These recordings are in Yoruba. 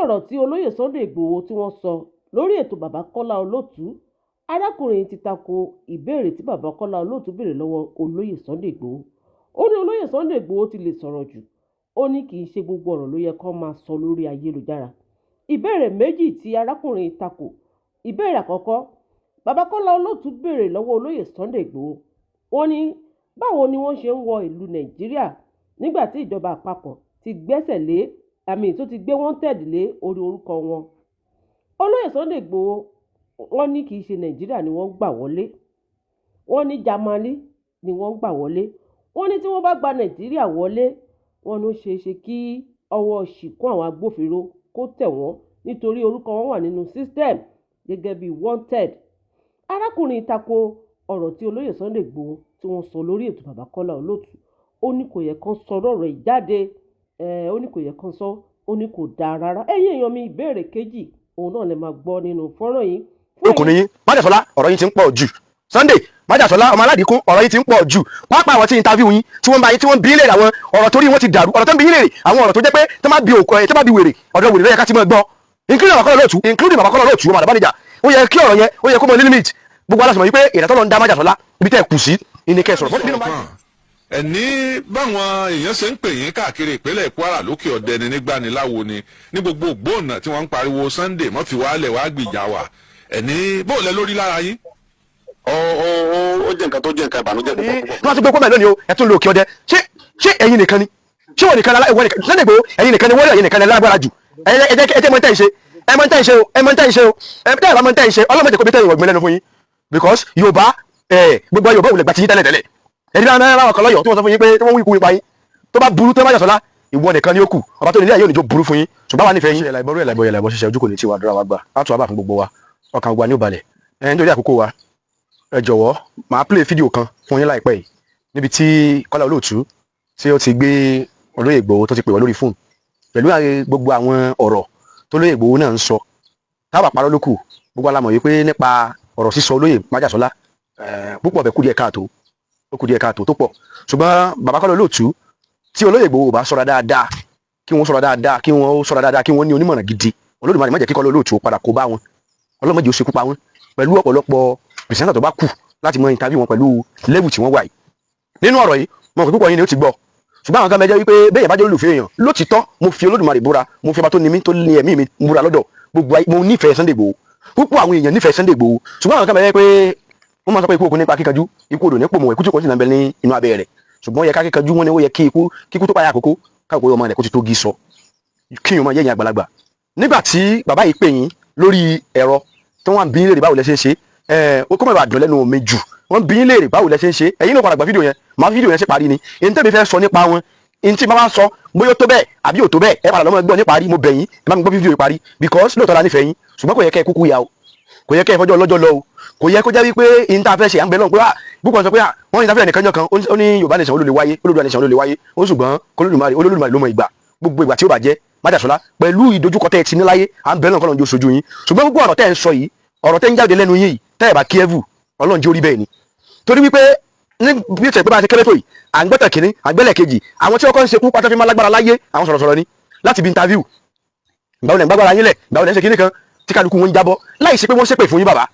Ọ̀rọ̀ tí olóyè Sunday Igboho tí wọ́n sọ lórí ètò Baba Kọ́lá Olótù, arákùnrin ti tako ìbéèrè tí Baba Kọ́lá Olótù béèrè lọ́wọ́ olóyè Sunday Igboho. Ó ní olóyè Sunday Igboho ti lè sọ̀rọ̀ jù. Ó ní kì í ṣe gbogbo ọ̀rọ̀ ló yẹ kó máa sọ lórí ayélujára. Ìbéèrè méjì tí arákùnrin tako. Ìbéèrè àkọ́kọ́, Baba Kọ́lá Olótù béèrè lọ́wọ́ olóyè Sunday Igboho, wọ́n ní báwo ni wọ́n ṣe ń wọ ìlú Nàìjíríà nígbà tí ìjọba àpapọ̀ ti gbẹ́sẹ̀ lé àmì tó ti gbé wanted lé orí orúkọ wọn. Olóyè Sunday Igboho, wọ́n ní kì í ṣe Nàìjíríà ni wọ́n gbà wọlé, wọ́n ní Jámánì ni wọ́n gbà wọlé. Wọ́n ní tí wọ́n bá gba Nàìjíríà wọlé, wọ́n ní ó ṣeé ṣe kí ọwọ́ ṣìkún àwọn agbófinró kó tẹ̀ wọ́n, nítorí orúkọ wọn wà nínú system gẹ́gẹ́ bí wanted. Arákùnrin tako ọ̀rọ̀ tí olóyè Sunday Igboho tí wọ́n sọ lórí ètò Baba Kọ́lá Olótù. Ó ní kò yẹ kán sọ ọ̀rọ̀ yìí jáde. Ó ní kò yẹ kán sọ, ó ní kò dáa rárá. Ẹ̀yin èèyàn mi, ìbéèrè kejì, òun náà lè máa gbọ́ nínú fọ́nrán yìí. Ọkùnrin yín Májàsọ́lá, ọ̀rọ̀ yín ti ń pọ̀ jù. Sunday Májàsọ́lá ọmọ aládìkún, ọ̀rọ̀ yín ti ń pọ̀ jù. Pápá àwọn tí interview yín, tí wọ́n bá yín, tí wọ́n bí léèrè àwọn ọ̀rọ̀ torí wọ́n ti dàrú, ọ̀rọ̀ tó ń bí léèrè, àwọn ọ̀rọ̀ tó jẹ́ pé tó má bí òkú ẹ̀, tó má bí wèrè, ọ̀dọ̀ wèrè ló yẹ ká ti máa gbọ́, including Bàbá Kọ́lá Olóòtú, including Bàbá Kọ́lá Olóòtú ọmọ àdàbánijà. Ó yẹ kí ọ̀rọ̀ yẹn, ó yẹ kó mọ ní limit. Gbogbo aláṣọ yìí pé ìrètọ́ lọ ń dá Májàsọ́lá, ibi tẹ́ ẹ kù sí ìní kẹ́ sọ̀rọ̀. Ẹni báwọn èèyàn ṣe ń pè yín káàkiri ìpínlẹ̀ Kwara, lókè ọ̀dẹ ni, nígbàniláwo ni, ní gbogbo ògbóònà tí wọ́n ń pariwo, "Sunday mọ́ fi wálẹ̀, wá gbìjà wà." Ẹni bó lẹ lórí lára yín? Ó ó ó ó jẹ́ nǹkan tó jẹ́ nǹkan ìbànújẹ́ púpọ̀ púpọ̀. Tí wọ́n ti gbé kọ́mẹ̀ lónìí o, ẹ tún lo òkè ọdẹ. Ṣé ẹ̀yin nìkan ni? Ṣé wọ́n nìkan ìwọ nìkan Sunday Igboho, ẹ̀yin nìkan ni wọ́n rí, ẹ̀yin nìkan ni lágbára jù? Ẹ jẹ́ mọ́ tẹ́ ń ṣe, ẹ mọ́ tẹ́ ń ṣe o, ẹ mọ́ tẹ́ ń ṣe o. Ẹ tẹ́ ẹ bá mọ́ tẹ́ ń ṣe, ọlọ́mọdé kò bí tẹ́yìn ọ̀gbìn lẹ́nu fún yín, because Yorùbá ẹ, gbogbo Yorùbá ò lè gbà tí yín tẹ́lẹ̀ tẹ́lẹ̀. Ẹni bá náà láwọn kan lọ́yọ̀ọ́ tí wọ́n sọ fún yín pé tí wọ́n wí ikú ipa yín tó bá burú tó bá yàtọ̀lá, ìwọ nìkan ni ó kù. Ọba tó nílé ayé òní jó burú fún yín, ṣùgbọ́n wà nífẹ̀ẹ́ yín. Ẹ̀làìbọ̀rú ẹ̀làìbọ̀ ẹ̀làìbọ̀ ṣiṣẹ́ ojú kò ní tiwa àdúrà wa gbà á tún wá bà fún gbogbo wa, ọkàn wa ní ò balẹ̀. Ẹ nítorí àkókò wa, ẹ jọ̀wọ́, màá play fídíò kan fún yín láìpẹ́ yìí níbi tí Kọ́lá Olóòtú tí ó ti gbé olóyè Ìgbòho tó ti pè wọ́n lórí fóònù pẹ̀lú gbogbo àwọn ọ̀rọ̀ tó lóyè Ìgbòho náà ń sọ. Tábà parọ́ lókù, gbogbo alamọ̀ yìí pé nípa ọ̀rọ̀ sísọ olóyè Májàsọ́lá, púpọ̀ bẹ̀ kú díẹ̀ káàtó, ó kù díẹ̀ káàtó tó pọ̀. Ṣùgbọ́n bàbá Kọ́lá Olóòtú, tí olóyè Ìgbòho bá ṣọ́ra dáadáa, kí wọ́n ṣọ́ra dáadáa, kí wọ́n ṣọ́ra dáadáa, kí wọ́n ní onímọ̀ràn gidi. Olódùmarè má jẹ́ kí Kọ́lá Olóòtú padà kó bá wọn, ọlọ́mọdé ó ṣekú pa wọn pẹ̀lú ọ̀pọ̀lọpọ̀ presenter tó bá kù láti mọ interview wọn pẹ̀lú level tí wọ́n wà yìí. Nínú ọ̀rọ̀ yìí, mo kò púpọ̀ yín ni ó ti gbọ́, ṣùgbọ́n àwọn kan bẹ jẹ́ wípé bẹ́ẹ̀ bá jẹ́ olùfẹ́ èèyàn lótìtọ́, mo fi Olódùmarè búra, mo fi ọba tó ní mí, tó ní ẹ̀mí mi búra lọ́dọ̀ gbogbo ayé, mo nífẹ̀ẹ́ Sunday Igboho púpọ̀. Àwọn èèyàn nífẹ̀ẹ́ Sunday Igboho, ṣùgbọ́n àwọn kan bẹ jẹ́ pé wọ́n máa sọ pé ikú òkú nípa kíkanjú, ikú odò ní pòmò, ikú tí kò sí nàbẹ ní inú abẹ́ rẹ̀. Ṣùgbọ́n ó yẹ ká kíkanjú wọn ni, ó yẹ kí ikú kíkú tó payà àkókò káàkó ọmọ rẹ̀ kó ti tó gí sọ kí yóò máa yẹ̀yìn àgbàlagbà. Nígbà tí bàbá yìí pè yín lórí ẹ̀rọ tí wọ́n bí léèrè báwo lẹ ṣe ń ṣe ẹ̀, ó kọ́ mọ̀ bá dùn lẹ́nu mi jù. Wọ́n bí léèrè báwo lẹ ṣe ń ṣe, ẹ̀yin náà padà gba fídíò yẹn, màá fídíò yẹn ṣe parí ni. Èyí tẹ́mi fẹ́ sọ nípa wọn, èyí tí bàbá sọ bóyá ó tó bẹ́ẹ̀ àbí ò tó bẹ́ẹ̀, ẹ padà lọ́mọ gbọ́ ní parí. Mo bẹ̀ yín, ẹ bá mi gbọ́ fídíò yìí parí, because lóòótọ́ la nífẹ̀ẹ́ yín, ṣùgbọ́n kò yẹ kẹ́ ẹ kúkú ya o, kò yẹ kẹ́ ẹ fọjọ́ lọ́jọ́ lọ o, kò yẹ kó jẹ́ wípé ìyẹn tá a fẹ́ ṣe à ń bẹ lọ́n pé ah, púpọ̀ sọ pé ah, wọ́n ní ìtafẹ́ nìkan jọ kan, ó ní Yorùbá nation olólè wáyé, Olódùmarè nation olólè wáyé ó, ṣùgbọ́n k'Olódùmarè, Olódùmarè ló mọ ìgbà, gbogbo ìgbà tí ó bá jẹ́. Májàsọ́lá, pẹ̀lú ìdojúkọ tẹ́ ẹ ti ní láyé, à ń bẹ lọ́n kọ́lọ́n jó sojú yín, ṣùgbọ́n gbogbo ọ̀rọ̀ tẹ́ ẹ ń sọ yìí, ọ̀rọ̀ tẹ́ ń jáde lẹ́nu yín yìí, tẹ́ ẹ bá kíẹ́vù, Ọlọ́run jẹ́ orí bẹ́ẹ̀ ni. Torí wípé ní bí ó tẹ̀ pé bá a ṣe kéré tó yìí, à ń gbọ́tàn kínní, à ń gbẹ́lẹ̀ kejì, àwọn tí wọ́n kọ́ ń ṣekú pátá fi máa lágbára láyé, àwọn sọ̀rọ̀sọ̀rọ̀ ni láti bí interview. Ìgbà wo lẹ̀ ń gbàgbára yín lẹ̀? Ìgbà wo lẹ̀ ń ṣe kínní kan tí kálukú wọn ń jábọ́ láì ṣe pé wọ́n ṣépè fún yín? Bàbá,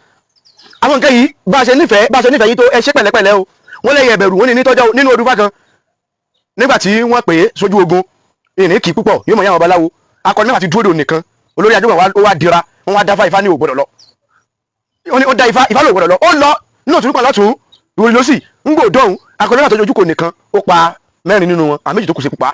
àwọn nǹkan yìí, bá a ṣe nífẹ̀ẹ́ yín tó, ẹ ṣe pẹ̀lẹ́pẹ̀lẹ́ o. Wọ́n lẹ́yìn ẹ̀bẹ̀rù, wọ́n ní nítọ́jọ́ nínú ọdún fákan nígbà tí wọ́n pè é sójú ogun, ìrìn kì í púpọ̀ yóò mọ̀ yá àwọn babaláwo akọni náà ti dúró dò nìkan. Olórí adúgbò wa, ó wá dira, wọ́n wá dáfá, Ifá ní ò gbọ́dọ̀ lọ. Ó ní ó dá Ifá, Ifá ló gbọ́dọ̀ lọ. Ó lọ nínú òtún kan lọ́tún, ìwòrì ló sì ń gbò dọ́hùn. Akọni náà tó ojú kò nìkan, ó pa mẹ́rin nínú wọn, àmì méjì tó kù sí pupa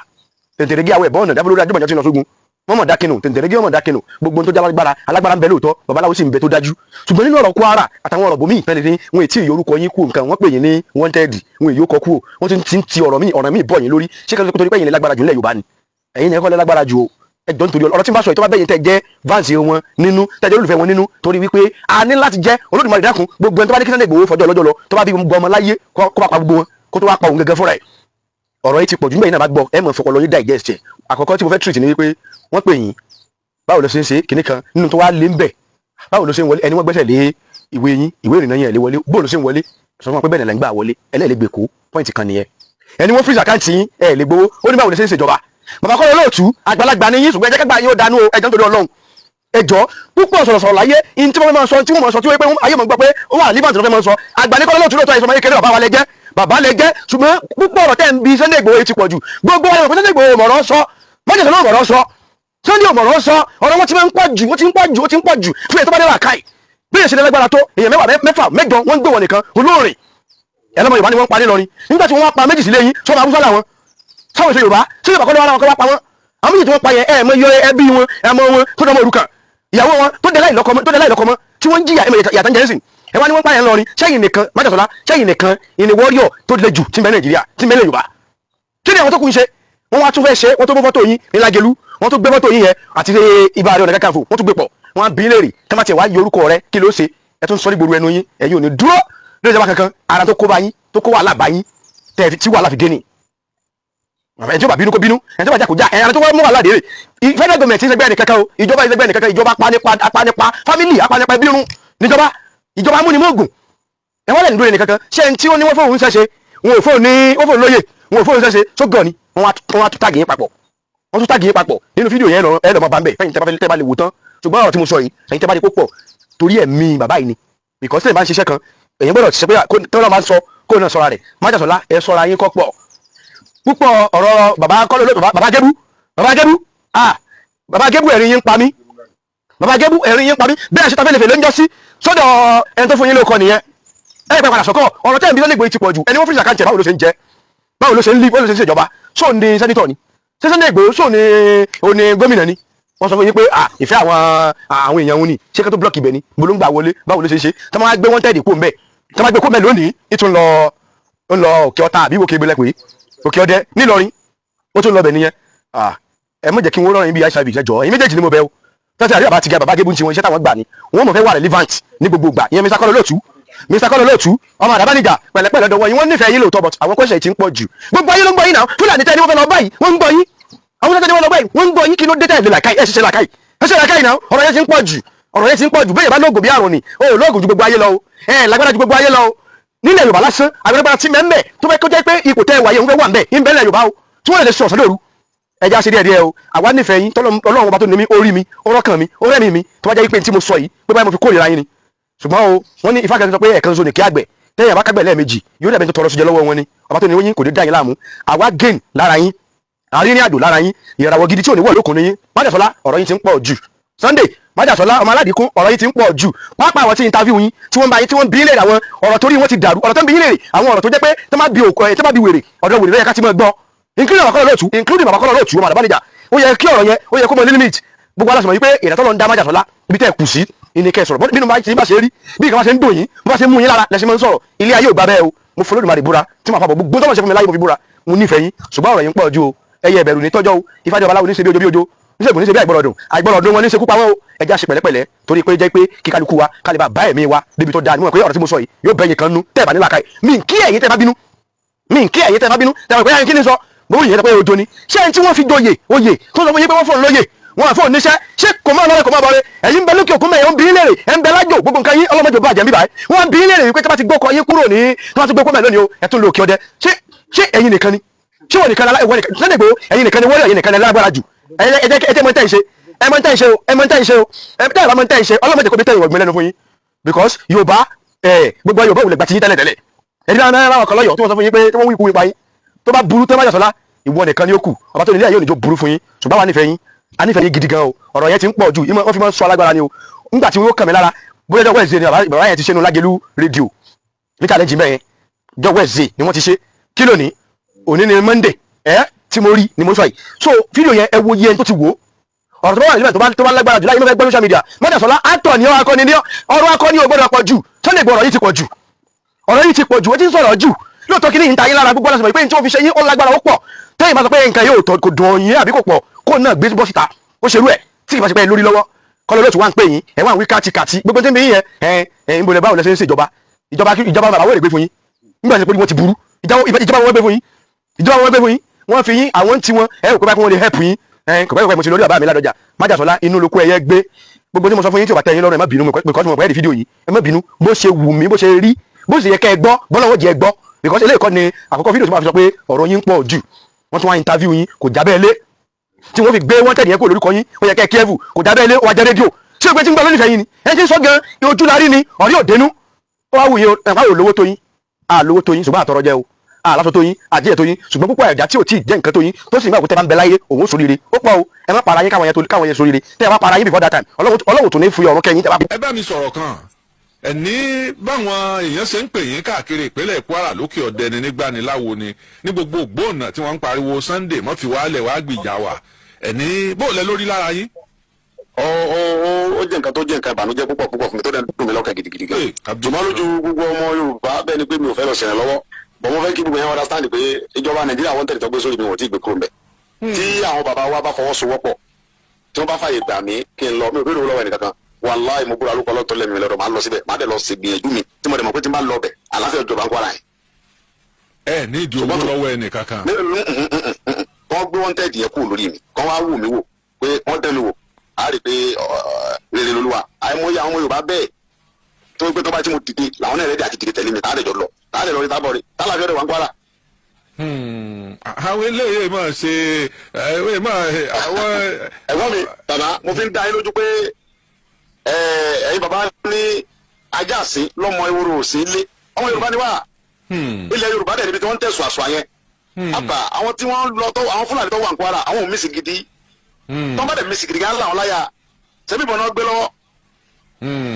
tẹ̀tẹ̀rẹ̀gí àwọ̀ ẹ̀bọ́n ọ̀nà dábòlórí adúgbò tí ń lọ sógun. Wọ́n mọ̀ dákínù tẹ̀tẹ̀rẹ̀gí, wọ́n mọ̀ dákínù. Gbogbo ohun tó jẹ́ alágbára, alágbára ń bẹ lóòótọ́, babaláwo sì ń bẹ tó dájú, ṣùgbọ́n nínú ọ̀rọ̀ Kwara àtàwọn ọ̀rọ̀ bòmíì tẹ́lẹ̀ ní wọn ètí ìyorúkọ yín kú nǹkan, wọ́n pè yín ní wanted, wọn èyí ó kọ kú o, wọ́n ti ń ti ọ̀rọ̀ míì, ọ̀rọ̀ míì bọ̀ yín lórí. Ṣé kí torí pé ẹ̀yin lè lágbára jù nílẹ̀ Yorùbá ni? Ẹ̀yin ní ẹ̀kọ́ lè lágbára jù o. Ẹjọ́, nítorí ọ̀rọ̀ tí n bá sọ yìí, tó bá bẹ́yìn tẹ́ jẹ́ fans wọn nínú, tẹ́ jẹ́ olólùfẹ́ wọn nínú, torí wípé a ní láti jẹ́ Olódùmarè dákun. Gbogbo ẹni tó bá ní kí Sunday Igboho fọjọ́ ọlọ́jọ́ lọ, tó bá bí gbogbo ọmọ láyé, kó bá pa gbogbo wọn, kó tó wá pa òun gẹ́gẹ́ fúnra ẹ̀. Ọ̀rọ̀ yìí ti pọ̀jù nígbà yìí náà bá gbọ́, ẹ mọ̀ fọpọlọ yín digest ẹ̀. Àkọ́kọ́ tí mo fẹ́ treat ni wípé wọ́n pè yín, báwo ló ṣe ń ṣe kinní kan nínú tó wá lé ń bẹ̀, báwo ló ṣe ń wọlé? Ẹni wọ́n gbẹ́sẹ̀ lé ìwé yín, ìwé ìrìnnà yẹn lé wọlé, báwo ló ṣe ń wọlé? Sọ fún wọn pé bẹ́ẹ̀ ni lẹ́ ń gbà wọlé, ẹlẹ́ẹ̀lẹ́gbẹ̀ẹ́ kó point kan nìyẹn. Ẹni wọ́n freeze account yín, ẹ̀ lè gbowó. Ó ní báwo ló ṣe ń ṣèjọba? Bàbá Kọ́lá Olóòtú, àgbàlagbà ni yín, ṣùgbọ́n ẹ jẹ́ kágbà yín ó dánú o. Ẹjọ́, nítorí Ọlọ́run, ẹjọ́ púpọ̀ sọ̀rọ̀sọ̀rọ̀ láyé in tí wọ́n máa sọ, tí wọ́n máa sọ, tí wọ́n pé ayé mọ̀ gbọ́ pé ó wà líbàntì ló fẹ́ máa sọ. Àgbà ní Kọ́lá Olóòtú lóòótọ́, ìsọmọ kékeré, bàbá wa lẹ jẹ́, bàbá lẹ jẹ́, ṣùgbọ́n púpọ̀ ọ̀rọ̀ tẹ́ ń bi Sunday Igboho ti pọ̀ jù. Gbogbo ọ̀rọ̀ pé Sunday Igboho mọ̀rọ̀ sọ, mọ́jọ̀sọ̀ náà mọ̀rọ̀ sọ, Sunday mọ̀rọ̀ sọ, ọ̀rọ̀ wọn ti máa ń pọ̀ jù, wọ́n ti ń pọ̀ jù, ó ti ń pọ̀ jù fún ètò bá dé làákàyè. Bí èsì lágbára tó èèyàn 10, 6, 8, wọ́n ń gbé wọn nìkan olóòrìn ẹlọ́mọ Yorùbá ni wọ́n pa nílọrin. Nígbà tí wọ́n wá pa 2 sílé yín, sọ́mọ Haúsá làwọn, sáwọn èso Yorùbá sí Yorùbá kọ́ ló wá láwọn kọ́ wá pa wọ́n. Àwọn 2 tí wọ́n pa yẹn, ẹ̀ mọ yọ ẹbí wọn, ẹ̀ mọ wọn tó dọ́mọ òrukàn, ìyàwó wọn tó dé láì lọ́kọ mọ́, tó dé láì lọ́kọ mọ́, tí wọ́n ń jìyà, ẹ̀mọ ìyàtọ̀ ń jẹ́ sìn. Ẹ wá ní wọ́n pa yẹn lọrin. Sẹ́yìn nìkan májàsọ́lá, sẹ́yìn nìkan ìní warrior tó le jù tí ń bẹ Nàìjíríà, tí ń bẹ Yorùbá? Kí ni àwọn tó kù ń ṣe? Wọ́n wá tún fẹ́ ṣe, wọ́n tó gbé fọ́tò yín ní Lágelú, wọ́n tó gbé fọ́tò yín yẹn àti Ibà Ààrẹ Ọ̀nà Kakanfò, wọ́n tún gbé pọ̀, wọ́n á bí léèrè tí wọ́n ti wá yọ orúkọ rẹ, kí ló ṣe? Ẹ tún sọ ní gbòòrò ẹnu yín, ẹ̀yin ò ní dúró lórí ìjọba kankan. Ara tó kó bá yín, tó kó wàhálà bá yín, tẹ̀ tí wàhálà fi dé ni. Ẹni tí ó bá bínú kó bínú, ẹni tí ó bá jà kó jà. Ẹni tó wá mú wàhálà dé rè. Federal government ń ṣẹgbẹ́ ẹnìkankan o, ìjọba ìṣẹ́gbẹ́ ẹnìkankan. Ìjọba apanipa, apanipa family, apanipa ẹbí run níjọba, ìjọba amúnimóògùn. Ẹ wọ́n lẹ̀ ní dúró ẹnìkankan. Ṣé ẹni tí ó ní wọ́n fóun ṣẹ́ṣe, wọn ò fóun ní, wọ́n fóun lóye, wọn ò fóun ṣẹ́ṣe sógàn ni? Wọ́n wá tún tag yín papọ̀, wọ́n tún tag yín papọ̀ nínú fídíò yẹn. Ẹ lọ́ mọ bá ń bẹ̀ fẹ́yìn tẹ́ bá fẹ́, tẹ́ bá lè wò tán. Ṣùgbọ́n ọ̀rọ̀ tí mo sọ yìí, ẹ̀yin tẹ́ bá di kó pọ̀ torí ẹ̀mí bàbá yìí ni, because tẹ́lẹ̀ bá ń ṣiṣẹ́ kan, èyàn gbọ́dọ̀ ṣiṣẹ́ pé tọ́lọ́ máa ń sọ kó náà sọ́ra rẹ̀. Májàsọ́lá, ẹ sọ́ra yín kọ́ pọ̀ púpọ̀. Ọ̀rọ̀ bàbá kọ́lọ́, bàbá Gébú, bàbá Gébú, ah, bàbá Gébú, ẹ̀rín yín pa mí. Bàbá Gébú, ẹ̀rín yín pa mí. Bẹ́ẹ̀ ṣe tafẹ́lẹ́fẹ́ ló ń jọ sí sọ́dọ̀ ẹni tó fún yín lóko nìyẹn. Ẹ pẹ́ padà sọ́kọ̀ ọ̀rọ̀ tẹ́ ẹ̀ ń bí Sunday Igboho ti pọ̀ jù. Ẹni wọ́n freeze account ẹ̀, báwo ló ṣe ń jẹ? Báwo ló ṣe ń lí? Báwo ló ṣe ń ṣèjọba? Ṣó ní senator ni? Ṣé Sunday Igboho ṣó ní òní gómìnà ni? Wọ́n sọ fún yín pé ah, ìfẹ́ àwọn èèyàn wọn ni. Ṣé kí tó block ibẹ̀ ni mo ló ń gbà wọlé? Báwo ló ṣe ń ṣe tí wọ́n á gbé wanted kó ń bẹ̀, tí wọ́n á gbé kó ń bẹ̀ lónìí, ìtún lọ, ń lọ Òkè Ọ̀tà àbí Òkè Ìbílẹ̀ pé Òkè Ọdẹ nílọrin, ó tún lọ bẹ̀ nìyẹn. Ah, ẹ má jẹ́ kí wọ́n rọrùn bí hiv. Ṣẹjọ ẹ̀yin méjèèjì ni mo bẹ̀ o. Tọ́sí àríwá bá ti ga bàbá Gébú ti wọn, iṣẹ́ táwọn gbà ni wọ́n mọ̀ fẹ́ wà relevant ní gbogbo ìgbà ìyẹn. Mr. Kọ́lá Olóòtú, Mr. Kọ́lá Olóòtú, ọmọ àdàbánijà, pẹ̀lẹ́pẹ̀lẹ́ dọwọ́ yín. Wọ́n nífẹ̀ẹ́ yín lóòótọ́, but àwọn kọ́ṣẹ́ ti ń pọ̀ jù. Gbogbo ayé ló ń gbọ́ yín náà. Fúlàní tẹ́ ni wọ́n fẹ́ lọ báyìí, wọ́n ń gbọ́ yín. Àwọn tẹ́ ni wọ́n lọ báyìí, wọ́n ń gbọ́ yín. Kí ló dé tẹ̀lé làkàì? Ẹ̀ ṣiṣẹ́ làkàì, ẹ̀ ṣiṣẹ́ làkàì náà. Ọ̀rọ̀ yẹn ti ń pọ̀ jù, ọ̀rọ̀ yẹn ti ń pọ̀ jù. Bẹ́ẹ̀ bá lóògùn bí àrùn ni o ò lóògùn ju gbogbo ayé lọ o, ẹ̀ lágbára ju gbogbo ayé lọ o. Nílẹ̀ Yorùbá lásán, àgbàlagbà tí mẹ́mẹ́ tó fẹ́ kó jẹ́ pé ipò tẹ́ ẹ wáyé òun fẹ́ wà ń bẹ̀ ń bẹ́ẹ̀ lẹ̀ Yorùbá o, tí wọ́n lè sọ ọ̀sán lóru. Ẹja ṣe díẹ̀ díẹ̀ o. Àwa nífẹ̀ẹ́ yín. Tọ́lọ́ Ọlọ́run ọba tó ní mi, ó rí mi, ó rọ́kàn mi, ó rẹ́mi mi. Tó bá jẹ́ pé tí mo sọ yìí pé báyìí mo fi kórìíra yín ni, ṣùgbọ́n o, wọ́n ní Ifá kan sọ pé ẹ̀kan ṣoṣo ní kí àgbẹ̀ tẹ́yìn àbá kágbẹ̀ lẹ́ẹ̀mejì, yóò dàbí tó tọrọ sójẹ lọ́wọ́ wọn ni. Ọba tó ní yín kò ní dá yín láàmú. Àwa gain lára yín, àárín ní àdó lára yín, ìràwọ̀ gidi tí ò ní wọ̀ lókun ní yín. Májàsọ́lá, ọ̀rọ̀ yín ti ń pọ̀ jù. Sunday Májàsọ́lá, ọmọ aládìkún, ọ̀rọ̀ yín ti ń pọ̀ jù. Pápá àwọn tí interview yín, tí wọ́n bá yín, tí wọ́n bí léèrè àwọn ọ̀rọ̀ torí wọ́n ti dàrú, ọ̀rọ̀ tó ń bí léèrè, àwọn ọ̀rọ̀ tó jẹ́ pé tó má bí òkú ẹ̀, tó má bí wèrè, ọ̀dọ̀ wèrè ló yẹ ká ti máa gbọ́, including bàbá Kọ́lá Olóòtú, including bàbá Kọ́lá Olóòtú, ọmọ àdàbánijà. Ó yẹ kí ọ̀rọ̀ yẹn, ó yẹ kó mọ ní limit. Gbogbo aláṣọ mọ̀ wípé ìrẹ̀tọ́ lọ ń dá Májàsọ́lá, ibi tẹ́ ẹ kù sí ìní kẹ́ ẹ sọ̀rọ̀ bínú bá ti bá ṣe rí, bí nǹkan bá ṣe ń dùn yín, bó bá ṣe mú yín lára lẹ́sìn máa ń sọ̀rọ̀. Ilé ayé ò gbà bẹ́ẹ̀ o. Mo fọlọ́ Olódùmarè búra tí màá fàbọ̀ gbogbo tọ́lọ̀ ṣe fún mi láyé, mo fi búra, mo nífẹ̀ẹ́ yín, ṣùgbọ́n ọ̀rọ̀ yín pọ̀ ju o. Ẹyẹ ìbẹ̀rù ní tọ́jọ́ o. Ìfàjọba aláwo ní ṣe bí ojo bí ojo, níṣègùn ní ṣe bí àìgbọ́rọ̀dùn àìgbọ́rọ̀dùn wọn ní ṣe kú pa wọ́n o. Ẹja ṣe pẹ̀lẹ́pẹ̀lẹ́, torí pé jẹ́ pé kíkálukú wa kálíbà bá ẹ̀mí wa débi tó dáa. Níwọ̀n pé ọ̀rọ̀ tí mo sọ yìí yóò bẹ̀yìn kan nú tẹ́ ẹ̀ bá ní làákàyè mi, kí ẹ̀yin tẹ́ bá bínú mi, kí ẹ̀yin tẹ́ bá bínú tẹ́ bá pé ẹ̀yin kí ni sọ bó yìí pé ojo ni. Ṣé ẹni tí wọ́n fi joyè oyè tó sọ fún yín pé wọ́n fún lóyè, wọn àfọ̀ níṣẹ́, ṣé kò máa lọ́rẹ́, kò máa bọ̀rẹ́? Ẹ̀yin ń bẹ lókè òkun mẹ́yẹ̀ ń bí léèrè, ẹ̀ ń bẹ lájò, gbogbo nǹkan yín ọlọ́mọdé bá jẹ́ ń bí báyìí. Wọ́n ń bí léèrè wípé tí wọ́n ti gbókọ̀ yín kúrò ní, tí wọ́n ti gbókọ̀ mẹ́ lónìí o, ẹ̀ tún lò Òkè Ọdẹ. Ṣé ẹ̀yin nìkan ni? Ṣé wọ́n nìkan ìwọ nìkan Sunday Igboho, ẹ̀yin nìkan ni wọ́n, ẹ̀yin nìkan ni lágbára jù? Ẹ jẹ́ mọ̀ tẹ́ ń ṣe, ẹ mọ̀ tẹ́ ń ṣe o, ẹ mọ̀ tẹ́ ń ṣe o. Ẹ tẹ́ ẹ bá mọ̀ tẹ́ ń ṣe, ọlọ́mọdé kò bí tẹ́ ìwọ̀gbìn lẹ́nu fún yín, because Yorùbá ẹ, gbogbo Yorùbá ò lè gbà tí yín tẹ́lẹ̀ tẹ́lẹ̀. Ẹ̀rí náà náà láwọn kan lọ́yọ̀ọ́ tí wọ́n sọ fún yín pé tí wọ́n wí ikú ipa yín tó bá burú tó bá yàtọ̀lá, ìwọ nìkan ni ó kù. Ọba tó nílé ayé òní jó burú fún yín, ṣùgbọ́n wà nífẹ̀ẹ́ yín, a nífẹ̀ẹ́ yín gidi gan o. Ọ̀rọ̀ yẹn ti ń pọ̀ jù, wọ́n fi máa ń sọ alágbára ni o. Ńgbà tí wọ́n kàn mí lára, bóyá ọjọ́ Wednesday ni bàbá yẹn ti ṣe nu Lágelú rédíò ní challenge mẹ́yẹn. Ọjọ́ Wednesday ni wọ́n ti ṣe. Kí lónìí? Òní ni Monday. Ẹ tí mo rí ni mo sọ yìí. So fídíò yẹn, ẹ wo iye ẹni tó ti wò ó. Ọ̀rọ̀ tó bá wà níbẹ̀, tó bá lágbára jù láyé ló fẹ́ gbọ́ social media. Májàsọ́lá, actor ni ọ́, akọni ni ọ́. Ọ̀rọ̀ akọni ò gbọ́dọ̀ pọ̀ jù. Sunday Igboho, ọ̀rọ̀ yìí ti pọ̀ jù, ọ̀rọ̀ yìí ti pọ̀ jù. Ó ti ń sọ̀rọ̀ jù lóòótọ́. Kí ni ìta yín lára? Gbogbo ọlọ́sọ̀rọ̀ pé tí wọ́n fi ṣe yín ó lágbára, ó pọ̀. Tẹ́yìn bá sọ pé nǹkan yóò tọ́, kò dùn yín àbí kò pọ̀, kó náà gbé bọ́ síta, ó ṣerú ẹ̀ tí ìbá ṣe pé lórí lọ́wọ́ kọ́lọ́ lóòtú wá ń pè yín, ẹ̀ wá ń wí káàtì gbogbo tí ń bí yín yẹn. Ẹ̀ ẹ̀ ń bolẹ̀, báwo lẹ ṣe ń ṣèjọba? Ìjọba, ìjọba bàbá wọ́n lè gbé fún yín nígbà tí wọ́n ti burú. Ìjọba wọn gbé fún yín, ìjọba wọn gbé fún yín, wọ́n fi yín àwọn tí wọ́n ẹ̀ kò bá kí wọ́n lè help yín. Ẹ̀ kò bá kí mo ti lórí bàbá mi ládọjà. Májàsọ́lá, inú lóko ẹyẹ gbé. Gbogbo tí mo sọ fún yín tí ò bá tẹ́ yín lọ́rùn, ẹ má bínú, because mo pẹ́ di fídíò yìí, ẹ má bínú. Bó ṣe wù mí, bó ṣe rí, bó ṣe yẹ kẹ́ ẹ gbọ́, bọ́lá wọ́n jẹ́ ẹ gbọ́, because eléyìí kọ́ ni àkọ́kọ́ fídíò tí mo fi sọ pé ọ̀rọ̀ yín pọ̀ jù. Wọ́n tún wá interview yín, kò jábẹ́ lé. Tí wọ́n fi gbé wanted yẹn kó lórúkọ yín, ó yẹ kẹ́ ẹ careful. Kò dábẹ́ ilé, ó wá jẹ́ rédíò. Ṣé o pé tí ń gbọ́ lónìí yín ni ẹ ti ń sọ gan? Ojú la rí ni ọ̀rí òdenu. Ó wá wù yín o. Ẹ̀ wá wò lówó tó yín, à lówó tó yín, ṣùgbọ́n àtọrọ jẹ́ o, àlásọ tó yín, àjíyẹ tó yín, ṣùgbọ́n púpọ̀ ẹ̀dá tí ò tí ì jẹ́ nǹkan tó yín, tó sì ń gbà pé tẹ́ bá ń bẹ láyé òun ó ṣoríire, ó pọ̀ o. Ẹ má para yín káwọn yẹn tó káwọn yẹn ṣoríire. Tẹ́ ẹ bá para yín before that time, Ọlọ́run tó ní fi ọ̀run kẹ́yìn tẹ́ bá. Ẹ bá mi sọ̀rọ̀ kan. Ẹ ní báwọn èèyàn ṣe ń pè yín káàkiri ìpínlẹ̀ Kwara lókè ọ̀dẹ ni nígbàniláwo ni ní gbogbo ògbóònà tí wọ́n ń pariwo Sunday mọ́ fi wálẹ̀ wá gbìjà wà. Ẹ ní bó lẹ lórí lára yín? Ó ó ó ó jẹ́ nǹkan tó jẹ́ nǹkan ìbànújẹ́ púpọ̀ púpọ̀ fún mi, tó dẹ̀ dùn mí lọ́kàn gidigidi gan. Ee, kábíyèsí. Ṣùgbọ́n lójú gbogbo ọmọ Yorùbá, bẹ́ẹ̀ ni pé mi ò fẹ́ lọ ṣẹlẹ̀ lọ́wọ́ bọ̀, mo fẹ́ kí gbogbo yẹn understand pé ìjọba Nàìjíríà wọ́n tẹ̀lé tó gbé sórí mi, wọ́n ti gbé kúrò mbẹ̀. Tí àwọn bàbá wa bá fọwọ́sowọ́pọ̀, tí wọ́n bá fàyè gbà mí kí n lọ, mi ò béèrè owó lọ́wọ́ ẹnìkankan. Wàláì, mo búra lóko ọlọ́tọ́ lẹ́mi lọ́dọ̀, máa lọ síbẹ̀, má dẹ̀ lọ sí gbìyànjú mi tí mo dẹ̀ mọ̀ pé tí n bá lọ bẹ̀, àlàáfíà ìjọba ń Kwara yẹn. Ẹ ní ìdí owó lọ́wọ́ ẹnì kankan. Wọ́n gbé wanted yẹn kúrò lórí mi, kọ́ wá wù mí wò pé wọ́n dẹ́ mi wò, á rí i pé rere lolúwa. Àìmọye àwọn ọmọ Yorùbá bẹ́ẹ̀ tó gbé tó bá tí mo dìde làwọn náà ready àti dìde tẹ̀lé mi, tá a lè jọ lọ, tá a lè lọ rí tábọ̀ rí tálàfíà rẹ̀ wá ń Kwara. Àwọn eléyìí máa ṣe ẹ máa àwọn. Ẹ̀gbọ́n mi, bàbá, mo fi ń dá yín lójú pé ẹ̀yin bàbá ní ajá sí lọ́mọ ewúro sí ilé ọmọ Yorùbá ni wá. Ilẹ̀ Yorùbá dẹ̀ níbi tí wọ́n ń tẹ̀sùn àṣọ yẹn. Àbà àwọn tí wọ́n lọ tó àwọn Fúlàní tó wà ń Kwara, àwọn ò mísì gidi. Tó bá dẹ̀ mísì gidi gan láwọn láyà ṣebí ìbọn náà gbé lọ́wọ́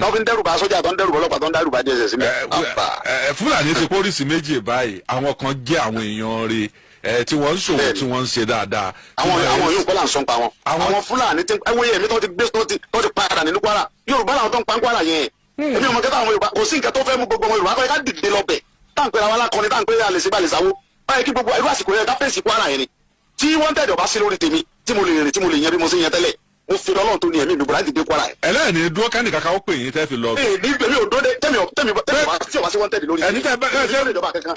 tó fi ń dẹ́rù bá sójà, tó ń dẹ́rù bá ọlọ́pàá, tó ń dẹ́rù bá DSS mi. Àbà. Fúlàní ti pólísì méjì báyìí. Àwọn kan jẹ́ àwọn èèyàn rẹ̀ ẹ tí wọ́n ń ṣòwò, tí wọ́n ń ṣe dáadáa. Àwọn yóò kọ́ là ń sọ pa wọn. Àwọn Fúlàní tí ẹ wòye èmi tó ti gbé tó ti padà nínú Kwara, Yorùbá làwọn tó ń pa ń Kwara yẹn. Èmi ò mọ kẹta àwọn Yorùbá, kò sí nǹkan tó fẹ́ mú gbogbo ọmọ Yorùbá kọ́ ẹ ká dìde lọ bẹ̀ tá à ń pera wa lákọni, tá à ń pè alẹ́ sí balẹ̀ sáwó báyìí, kí gbogbo irú àsìkò yẹn ká fèsì Kwara yẹn ni. Tí wọ́n tẹ̀dọ̀ bá sí lórí tèmi, tí mo lè rìn, tí mo lè yan bí mo ṣe yan tẹ́lẹ̀, mo fi Ọlọ́run tó ní ẹ̀mí mi bùrọ̀ láti dé Kwara yẹn. Ẹlẹ́ni dúró kẹ́nì kankan ó pè yín tẹ́ fi lọ. Ee, ní gbèmí ò dóde tẹ́mi tẹ́mi tẹ́mi wá tí ò bá sí wọ́n tẹ̀lé lórí. Ẹni tẹ́ bẹ́ẹ̀ ṣe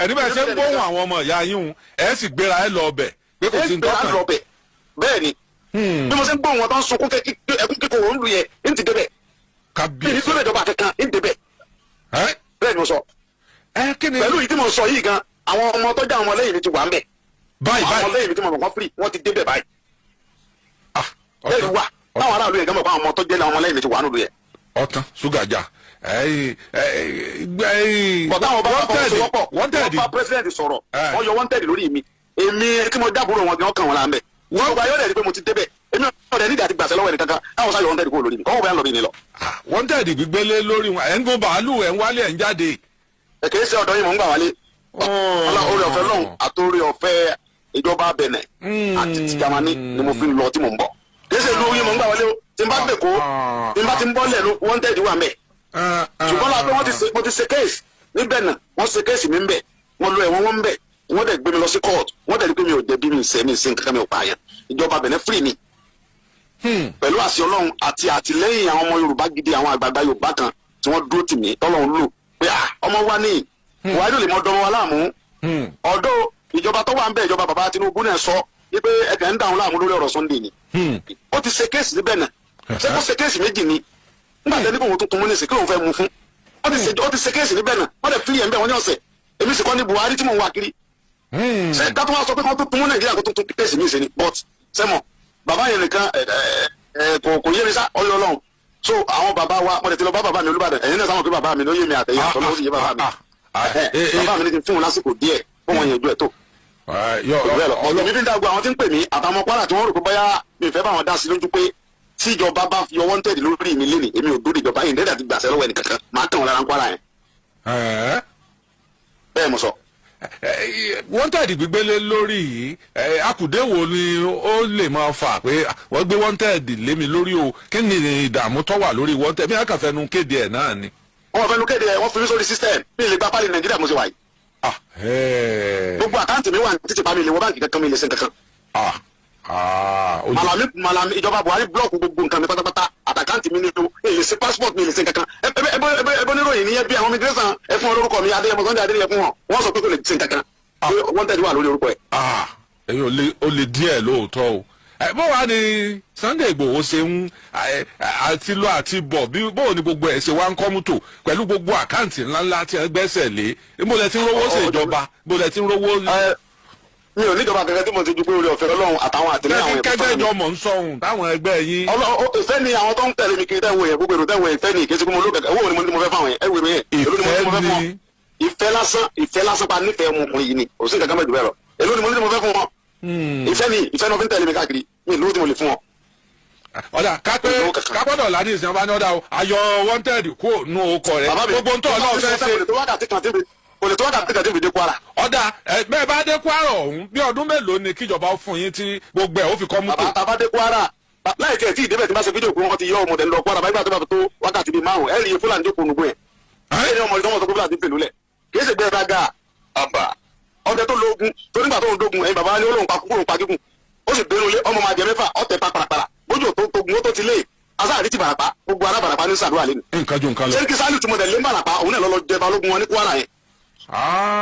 ẹni bẹ́ẹ̀ ṣe ń gbóhùn àwọn ọmọ ìyá yín hun, ẹ sì gbéra ẹ lọ ọbẹ̀ pé kò sí ẹ gbéra nǹkan lọ bẹ̀. Bẹ́ẹ̀ ni, bí mo ṣe ń gbóhùn wọn tó ń sunkún ẹkún kíkorò ń lu yẹn, ń ti débẹ̀ bí ní Kábíyèsí. tó lè jọba kankan ń débẹ̀. Ẹ Bẹ́ẹ̀ ni mo sọ. Ẹ kí ni? Pẹ̀lú ìdí mo sọ yìí gan, àwọn ọmọ tó jẹ́ àwọn ọmọlẹ́yìn mi ti wà ń bẹ̀. Báyìí? Àwọn Báyìí? ọmọlẹ́yìn mi tí mo mọ̀ wọ́n free, wọ́n ti débẹ̀ báyìí. Ah. Bẹ́ẹ̀ ni Ọ̀tán. wà táwọn aráàlú yẹn gan mọ̀ pé àwọn ọmọ tó jẹ́ àwọn ọmọlẹ́yìn mi ti wà nílùú yẹn. Ọ̀tán ṣúgàjà ẹ̀yìn ẹ̀yìn. Bọ̀ táwọn bá fọwọ́sowọ́pọ̀, wọ́n wọ́n tẹ̀dí bá president sọ̀rọ̀, Eh. wọ́n yọ wanted lórí mi, èmi tí mo jábúrò wọn gan kàn wọ́n la ń bẹ̀. Wọ́n gba yóò dẹ̀ di pé mo ti débẹ̀. Èmi ọ̀dẹ̀ nídìí àti gbàṣẹ lọ́wọ́ ẹnì kankan, káwọn sáyọ wanted kúrò lórí mi, kọ́wọ́ bẹ́ẹ̀ lọ bí mi lọ. Wọ́n tẹ̀dí gbígbélé lórí wọn, ẹ̀ ń gun bàálù, ẹ̀ ń wálé, ẹ̀ ń jáde. Ẹ kìí ṣe ọ̀dọ́ yìí mò ń gbà wálé. Ọlá orí ọ̀fẹ́ lọ́hùn àtòrí ọ̀fẹ́ ìjọba Bẹ̀nẹ̀ àti ti Jamani ni mo fi ń lọ tí mò ń bọ̀. Kìí ṣe ìlú yìí mò ń gbà wálé o. Tí n bá bẹ̀ kó tí n bá ti ń bọ́lẹ̀ ló wanted wà mẹ́. Ṣùgbọ́n láti wọ́n ti ṣe, mo ti ṣe case níbẹ̀ náà, wọ́n ṣe case mi ń bẹ̀, wọ́n lọ ẹ̀wọ̀n wọn ń bẹ̀, wọ́n dẹ̀ gbé mi lọ sí court, wọ́n dẹ̀ rí pé mi ò jẹ̀bi, mi ṣẹ̀, mi ṣe nǹkan kan, mi ò pààyàn. Ìjọba Bẹ̀nẹ̀ free mi pẹ̀lú àṣẹ Ọlọ́run àti àtìlẹ́yìn àwọn ọmọ Yorùbá gidi, àwọn àgbààgbà Yorùbá kan tí wọ́n dúró tì mí, tọ́lọ́run lò pé à ọmọ wa ní Buhari ò lè mọ dọ́mọ wa láàmú. Ọ̀dọ́ ìjọba tó wà ń bẹ̀, ìjọba bàbá Tinubu náà sọ wípé ẹ̀kẹ́ ń dàrún láàmú lórí ọ̀rọ̀ Sunday ni. Ó ti ṣe case níbẹ̀ náà, ṣé kó ṣe case méjì ni? Nígbà tẹ́lẹ̀ kó òun tuntun mú nísìn, kí lóun fẹ́ mú fún? Ó ti ṣe case níbẹ̀ náà, wọ́n dẹ̀ fi ẹ̀ ń bẹ̀ wọ́n ní ọ̀sẹ̀. Èmi sì kọ́ ní Buhari tí mò ń wá kiri. Ṣé ká tó wá sọ pé kó tó tún mú Nàìjíríà, kó tó tún case mi ṣe ni? But sẹ́mọ̀ bàbá yẹn nìkan ẹ ẹ kò yé mi sá ọyọ Ọlọ́run. So àwọn bàbá wa, mo lè ti lọ bá bàbá mi Olúbàdàn. Ẹ̀yin náà sáwọn pé bàbá mi ló yé mi àtẹ̀yìn àtọ́lọ́, ó sì yé bàbá mi. Bàbá mi ní kí n fún wọn lásìkò díẹ̀ fún wọn yẹn ju ẹ̀ tó bẹ́ẹ̀ lọ. Ọ̀dọ̀ mi fi ń dàgbọ́ àwọn tí ń pè mí àtàwọn ọmọ Kwara tí wọ́n rò pé bóyá mi fẹ́ bá wọn dá sí lójú pé tíjọba bá yọ wanted lórí mi lénìí, èmi ò dórí ìjọba yìí ndẹ́dà ti gbàṣẹ lọ́wọ́ ẹnì kankan, máa tàn wọn lára ń Kwara yẹn. Bẹ́ẹ̀ mo sọ. Wanted gbígbélé lórí yìí, akùdé wo ni ó lè máa fà pé wọ́n gbé wanted lé mi lórí o? Kí ni ìdààmú tó wà lórí wanted bí akàfẹnu kéde ẹ̀ náà ni? Wọ́n fẹnu kéde ẹ̀, wọ́n fi mí sórí system, mi lè gba pálí Nàìjíríà mo ṣe wà yìí. Gbogbo account mi wà ní títì pa, mi lè wọ báńkì kankan, mi lè ṣe kankan. Malami Malami, ìjọba Buhari block gbogbo nǹkan mi pátápátá, àt account mi ni o, mi lè ṣe passport, mi lè ṣe kankan. Ẹ bẹ oníròyìn ní ẹ bí àwọn immigration, ẹ fún wọn lórúkọ mi, Adéyẹmọ Sunday Adéyẹmọ fún wọn, wọ́n sọ pé kò lè ṣe kankan, wọ́n tẹ̀lé wà lórí orúkọ ẹ̀. Ẹ̀yin ò lè díẹ̀ lóòótọ́ o. Ẹ bó wàá ní Sunday Igboho ṣe ń àti lọ àti bọ̀, bí bóun ni gbogbo ẹ̀ ṣe wá ń kọ́ mọ́tò pẹ̀lú gbogbo account ńláńlá tí ẹ gbẹ́sẹ̀ lé, bó lẹ ti ń rówó ṣèjọba, bó lẹ ti ń rówó? Mi ò níjọba kankan tí mo ti ju pé orí ọ̀fẹ́ Ọlọ́run àtàwọn àtìlẹ́yìn àwọn Tẹ́sí ẹ̀kọ́ kẹ́gbẹ́jọ mọ̀ ń sọ̀hún táwọn ẹgbẹ́ yín. Ìfẹ́ ni àwọn tó ń tẹ̀lé mi kiri tẹ́wọ̀ yẹn, gbogbo èrò tẹ́wọ̀ yẹn, ìfẹ́ ni. Ìkésí kó mo ló kẹ̀kẹ́ owó ni mo ní mo fẹ́ fáwọn yẹn, ẹ wèrè yẹn, èló ni mo ní mo fẹ́ fún wọn? Ìfẹ́ ni. Ìfẹ́ lásán, ìfẹ́ lásán pa nífẹ̀ẹ́ ọmọkùnrin yìí ni. Kò sí nǹkan kan mẹ́jọ bẹ́ẹ̀ lọ. Èló ni mo ní mo fẹ́ fún wọn? Ìfẹ́ ni, ìfẹ́ ni wọ́n fi ń tẹ̀lé mi káàkiri. Mi lówó tí mo lè fún wọn. Ọ̀dà kápẹ́ Ìlú kankan. kápọ́dọ̀ ládìí ìsìn ọba ní ọ̀dà o, ayọ̀ wanted kú nù ọkọ̀ rẹ̀. Bàbá mi, Gbogbo ń tọ́ ọlọ́run fẹ́ ṣe. kò lè tó wákàtí kan tí mi kò lè tó wákàtí kan tí mi dé Kwara. Ọ̀dà ẹ bẹ́ẹ̀ bá dé Kwara ọ̀hún, bí ọdún mélòó ni kíjọba ó fún yín tí gbogbo ẹ̀ ó fi kọ́ mú Bàbá, tò? bàbá dé Kwara láì tẹ̀ tí ìdébẹ̀ tí bá ṣe fídíò pé wọ́n ti yọ ọmọdé lọ Kwara báyìí, gbà tó bá fi tó wákàtí bíi 5, ẹ̀ rí Fúlàní jókòó nùgbò yẹn. Ẹ̀ ní ọmọdé tó wọ́n sọ pé Fúlàní pèlú lẹ̀, kì í ṣe gbẹ́raga àbà ọdẹ tó lóògùn tó nígbà tó ń dógun. Ẹ̀yin bàbá ní ó lóun pa kúkúrò pa gígùn, ó sì bẹ̀rù lé ọmọ máa jẹ mẹ́fà ọ̀tẹ̀ pa parapara bójú tó tógun ó tó ti lé asáàrí ti Bàràpá, gbogbo ará Bàràpá ní sàdúrà lẹ́nu. Nǹkan ju nǹkan lọ. Sẹ́ríkì Sálù tí mo tẹ̀ lé ń Bàràpá, òun náà lọ́lọ́ jẹ balógun wọn ní Kwara yẹn.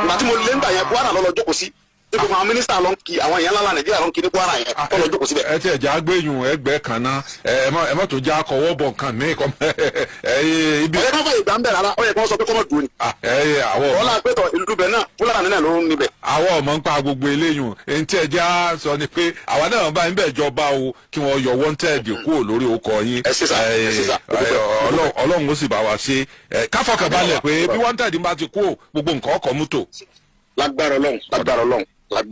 Ìgbà tí mo lé ń gbà yẹn, Kwara lọ́lọ́ jókòó sí, tí gbogbo àwọn mínísítà lọ ń kí, àwọn èèyàn ńlá Nàìjíríà lọ ń kí ní Kwara yẹn, kọ́ lọ jókòó síbẹ̀. Ẹ tiẹ̀ já gbẹ̀yùn ẹgbẹ́ kan náà, ẹ má tó já kọwọ́ bọ̀ nǹkan míì kọ́ ẹ ibi. Ọ̀yẹ́ kan fàyè gbà ń bẹ̀ rárá, ó yẹ kí wọ́n sọ pé kọ́mọ̀ dùn ni. Ah, ẹ àwọ̀ Ọlá pẹ̀tọ̀ ìlú bẹ̀ náà, Fúlàní náà ló ń níbẹ̀. Àwọn ọmọ ń pa gbogbo eléyùn. Èyí tí ẹ já sọ ni pé àwa náà bá ń bẹ̀ jọba o, kí wọ́n yọ wanted kúrò lórí ọkọ̀ yín. Ẹ ṣé sà, ẹ ṣé sà. Ọlọ́run ó sì bá wa ṣe. Káfọkànbalẹ̀ pé bí wanted bá ti kú, gbogbo nǹkan ọkọ̀ mọ́tò. Lágbára Ọlọ́run, lágbára Ọlọ́run, lágbára.